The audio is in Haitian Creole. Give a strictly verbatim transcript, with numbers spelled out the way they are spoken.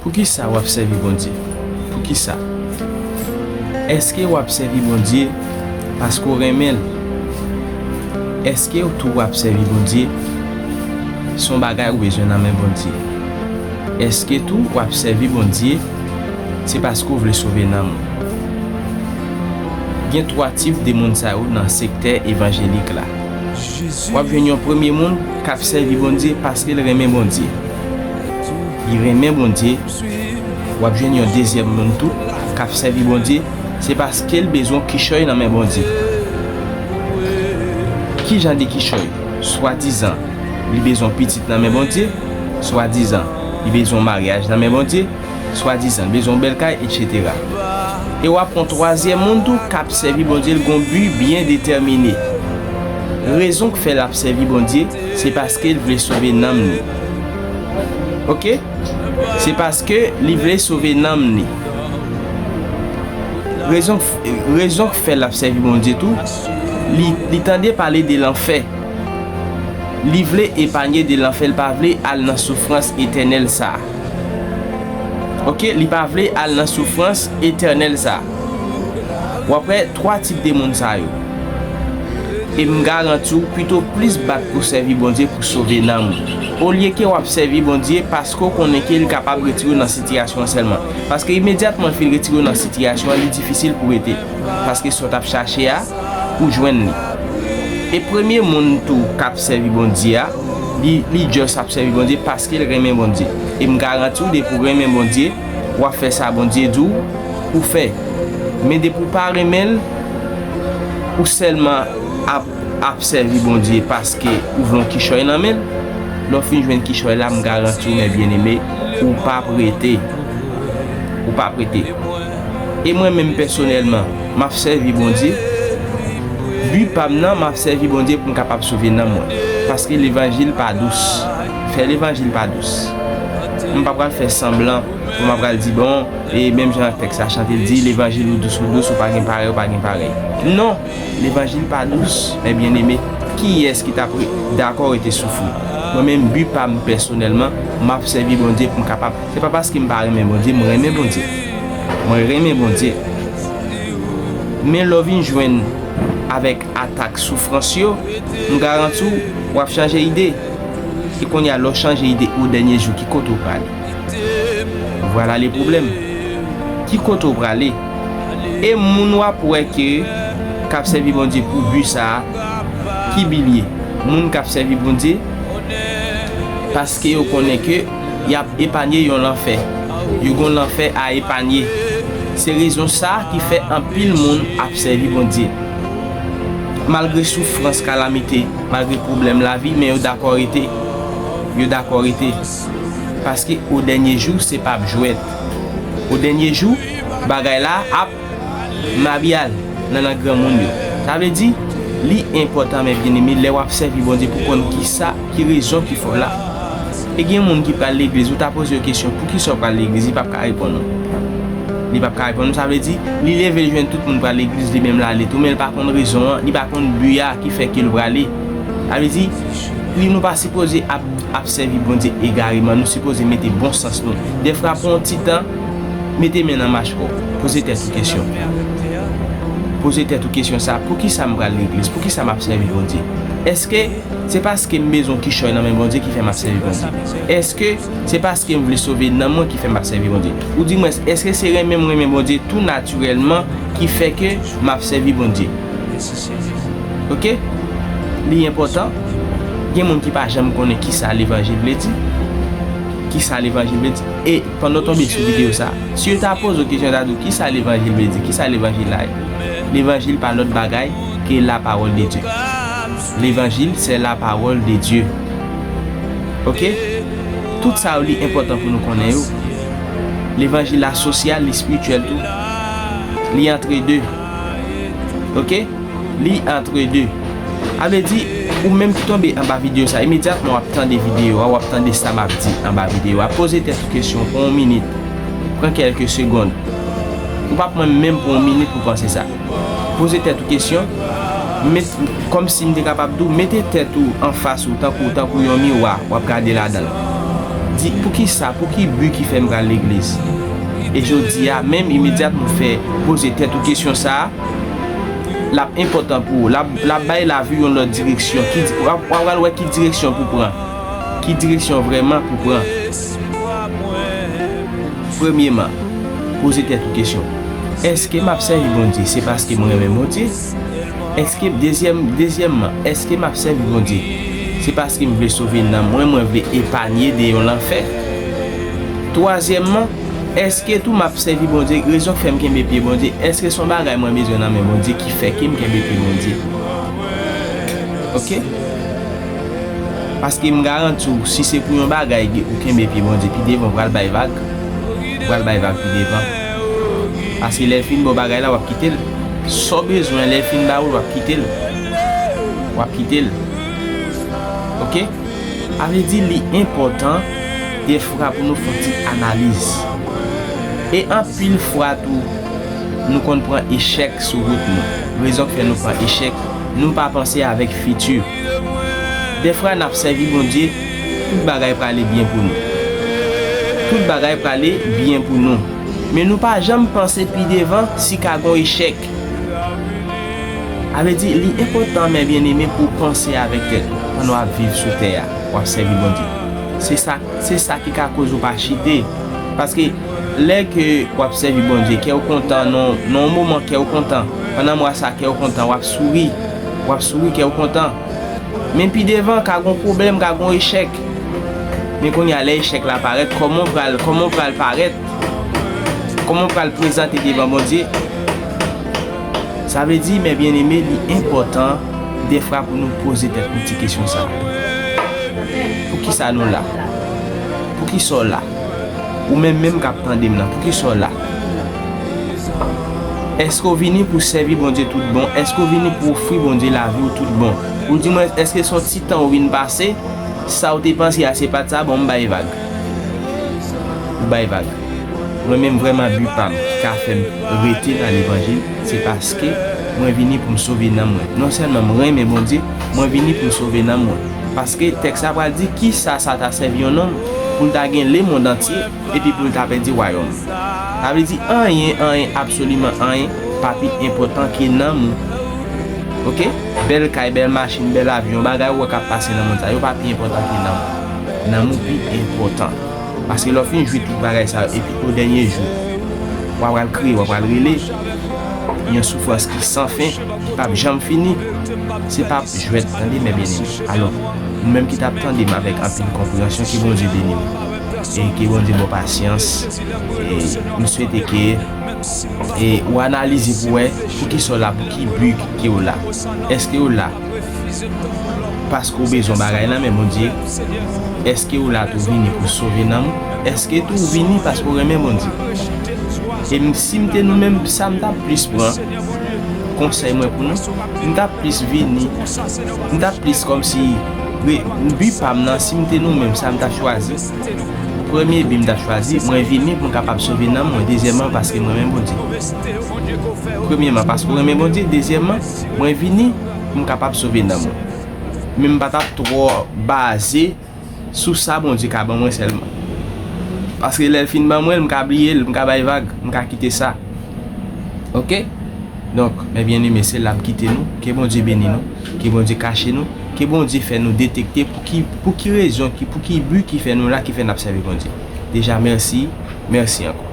Poukisa w ap sèvi Bondye? Poukisa? Èske w ap sèvi Bondye paske w renmen l? Èske w tou w ap sèvi Bondye se yon bagay ou bezwen nan men Bondye? Èske tou w ap sèvi Bondye se paske w vle sove nanm ou? Gen twa tip de moun sa yo nan sektè evanjelik la. W ap jwenn yon premye moun k ap sèvi Bondye paske l renmen Bondye. Li renmen Bondye. W ap jwenn yon dezyèm moun tou k ap sèvi Bondye, se paske l bezwen kichòy nan men Bondye. Ki jan de kichòy? Swadizan li bezwen pitit nan men Bondye, swadizan li bezwen maryaj nan men Bondye, swadizan l bezwen yon bèl kay, etsetera. E w ap pran twazyèm moun tou k ap sèvi Bondye, l gon bi byen detèmine. Rezon k fè l ap sèvi Bondye, se paske l vle sove nanm ni. Oke? Se paske li vle sove nanm ni. Rezon k f-, rezon k fè l ap sèvi Bondye tou, li, li tande pale de lanfè. Li vle epanye de lanfè, li pa vle al nan soufrans etènèl sa a. Oke, li pa vle al nan soufrans etènèl sa a. W ap wè twa tip de moun sa yo. E m garanti w, pito plis bat pou sèvi Bondye pou sove nanm ou. Olye ke w ap sèvi Bondye paske w konnen ke li kapab retire w nan sitiyasyon an sèlman. Paske imedyatman l fin retire w nan sitiyasyon an, li difisil pou rete. Paske sa w t ap chache a, ou jwenn li. E premye moun tou k ap sèvi Bondye a, li, li just ap sèvi Bondye paske l renmen Bondye. E m garanti w, depi w renmen Bondye, w ap fè sa Bondye di w pou fè. Men depi w pa renmen l, ou sèlman ap, ap sèvi Bondye paske ou vle yon kichòy nan men l, lè w fin jwenn kichòy la, m garanti w, mè byeneme, ou p ap rete. Ou p ap rete. E mwen menm pèsonèlman, m ap sèvi Bondye. Bi pa m nan, m ap sèvi Bondye pou m kapab sove nanm mwen. Paske levanjil pa dous. Fè levanjil pa dous. M pa pral fè sanblan pou m ap pral di, bon, e menm jan tèks la chante, l di, levanjil ou dous, ou dous, ou pa gen parèy, ou pa gen parèy. Non, levanjil pa dous, mè byeneme. Kiyès ki t ap re-, dakò rete soufri? Mwen menm, bi pa m pèsonèlman, m ap sèvi Bondye pou m kapab. Se pa paske m pa renmen Bondye, m renmen Bondye. Mwen renmen Bondye. Men lè w vin jwenn avèk atak soufrans yo, m garanti w, w ap chanje ide. E kounye a, lè w chanje ide, o dènye jou, ki kote w prale? Vwala le pwoblèm. Ki kote w prale? E moun w ap wè ke k ap sèvi Bondye pou bi sa a, ki bi l ye? Moun k ap sèvi Bondye paske yo konnen ke y ap epanye yon lanfè. Yo gon lanfè a epanye. Se rezon sa a ki fè anpil moun ap sèvi Bondye. Malgre soufrans, kalamite, malgre pwoblèm lavi, men yo dakò rete. Yo dakò rete. Paske o dènye jou, se p ap jwèt. O dènye jou, bagay la ap mabyal nan lang granmoun yo. Sa vle di, li enpòtan, mè byeneme, lè w ap sèvi Bondye pou konn kisa, ki rezon ki fè w la. E gen moun ki pral legliz, ou ta poze yo kesyon, poukisa w pral legliz, li p ap ka reponn ou. Li p ap ka reponn ou, sa vle di, li leve, l jwenn tout moun pral legliz, li menm l ale tou, men l pa konn rezon an, li pa konn bi a ki fè ke l prale. Sa vle di, li, nou pa sipoze ap, ap sèvi Bondye egareman, nou sipoze mete bon sans nou. Dèfwa, pran yon ti tan, mete men nan machwè w, poze tèt ou kesyon. Poze tèt ou kesyon sa, poukisa m pral legliz? Poukisa m ap sèvi Bondye? Èske se paske m bezwen kichòy nan men Bondye ki fè m ap sèvi Bondye? Èske se paske m vle sove nanm mwen ki fè m ap sèvi Bondye? Oudimwens, èske se renmen m renmen Bondye tou natirèlman ki fè ke m ap sèvi Bondye? Oke? Li enpòtan. Gen moun ki pa janm konnen kisa levanjil vle di. Kisa levanjil vle di? E pandan w tonbe sou videyo sa, si yo ta poze w kesyon, yo ta di w, kisa levanjil vle di? Kisa levanjil la ye? Levanjil pa lòt bagay ke la parole de Dieu. Levanjil, c'est la parole de Dieu. Oke? Tout sa yo, li enpòtan pou nou konnen yo. Levanjil la sosyal, li espirityèl tou. Li antre de. Oke? Li antre de. A vle di, ou menm ki tonbe anba videyo sa, imedyatman w ap tande videyo a, w ap tande sa m ap di anba videyo a. Poze tèt ou kesyon pou yon minit. Pran kèlke segonn. Ou p ap pran menm pou yon minit pou panse sa. Poze tèt ou kesyon. Met, kòmsi m te kapab di w, mete tèt ou anfas ou, tankou, tankou yon miwa, w ap gade ladan l. Di, poukisa, pou ki bi ki fè m pral legliz? E jodi a menm, imedyatman w fè poze tèt ou kesyon sa a, l ap enpòtan pou ou. L ap, l ap bay lavi w yon lòt direksyon. Ki di, w ap, w ap pral wè ki direksyon pou pran. Ki direksyon vrèman pou pran. Premyeman, poze tèt ou kesyon. Èske m ap sèvi Bondye se paske m renmen Bondye? Èske, dezyèm, dezyèmman, èske m ap sèvi Bondye se paske m vle sove nanm mwen, mwen vle epanye de yon lanfè? Twazyèmman, èske tou m ap sèvi Bondye, rezon k fè m kenbe pye Bondye, èske se yon bagay mwen bezwen nan men Bondye ki fè ke m kenbe pye Bondye? Oke? Paske m garanti w, si se pou yon bagay ou kenbe pye Bondye, pi devan w pral bay vag. Ou pral bay vag pi devan. Paske lè l fin ba w bagay la, w ap kite l. Sa w bezwen, lè l fin ba ou l, w ap kite l. W ap kite l. Oke? Sa vle di li enpòtan defwa pou nou fè yon ti analiz. E anpil fwa tou, nou konn pran echèk sou wout nou. Rezon k fè nou pran echèk, nou pa panse avèk fiti. Defwa n ap sèvi Bondye, tout bagay prale byen pou nou. Tout bagay prale byen pou nou. Men nou pa janm panse pi devan si ka gon echèk. Sa vle di, li enpòtan, mè byeneme, pou w panse avèk tèt ou pandan w ap viv sou tè a, w ap sèvi Bondye. Se sa, se sa ki ka koz ou pa chite. Paske lè ke w ap sèvi Bondye, kè w kontan, nan, nan yon moman kè w kontan, pandan mwa sa kè w kontan, w ap souri, w ap souri, kè w kontan. Men pi devan, ka gon pwoblèm, ka gon echèk. Men kounye a, lè echèk la parèt, kòman w pral, kòman w pral parèt? Kòman w pral prezante devan Bondye? Sa vle di, mè byeneme, li enpòtan defwa pou nou poze tèt nou ti kesyon sa a. Poukisa nou la? Poukisa w la? Ou menm menm k ap tande m nan, poukisa w la? Èske w vini pou w sèvi Bondye tout bon? Èske w vini pou w ofri Bondye lavi w tout bon? Ou di mwen, èske se yon ti tan ou vin pase? Sa w te panse a, se pa t sa, bon, m bay vag. Ou bay vag. Mwen menm, vrèman, bi pa m ki ka fè m rete nan levanjil, se paske mwen vini pou m sove nanm mwen. Non sèlman m renmen Bondye, mwen vini pou m sove nanm mwen. Paske tèks la pral di, kisa sa ta sèvi yon nonm pou l ta gen lemonn antye epi pou l ta pèdi wayòm? Sa vle di, anyen, anyen, absoliman anyen pa pi enpòtan ke nanm ou. Oke? Bèl kay, bèl machin, bèl avyon, bagay ou wè k ap pase nan mond sa, yo pa pi enpòtan ke nanm ou. Nanm ou pi enpòtan. Paske lè w fin jwi tout bagay sa yo, epi o dènye jou, w a pral kriye, w a pral rele, yon soufrans ki san fen, ki p ap janm fini. Se p ap jwèt, tande, mè byeneme. Alò, ou menm ki t ap tande m avèk anpil konpreyansyon, ke Bondye beni w. E ke Bondye ba w pasyans. E m swete ke, e, ou analize pou wè poukisa w la, pou ki bi ke w la. Èske w la paske w bezwen bagay nan men Bondye? Èske w la tou vini pou sove nanm ou? Èske tou w vini paske w renmen Bondye? E m, si m te nou menm, sa m t ap plis pran, konsèy mwen pou nou, m t ap plis vini, m t ap plis kòmsi, re-, bi pa m nan, si m te nou menm, sa m t ap chwazi. Premye bi m t ap chwazi, mwen vini pou m kapab sove nanm mwen. Dezyèmman, paske m renmen Bondye. Premyèman, paske w renmen Bondye. Dezyèmman, mwen vini pou m kapab sove nanm mwen. Men m pa t ap twò baze sou sa Bondye ka ban mwen sèlman. Paske lè l fin ban mwen l, m ka bliye l, m ka bay vag, m ka kite sa. Oke? Donk, mè byeneme, se la m kite nou. Ke Bondye beni nou. Ke Bondye kache nou. Ke Bondye fè nou detekte pou ki, pou ki rezon, ki, pou ki bi ki fè nou la, ki fè n ap sèvi Bondye. Deja, mèsi. Mèsi ankò.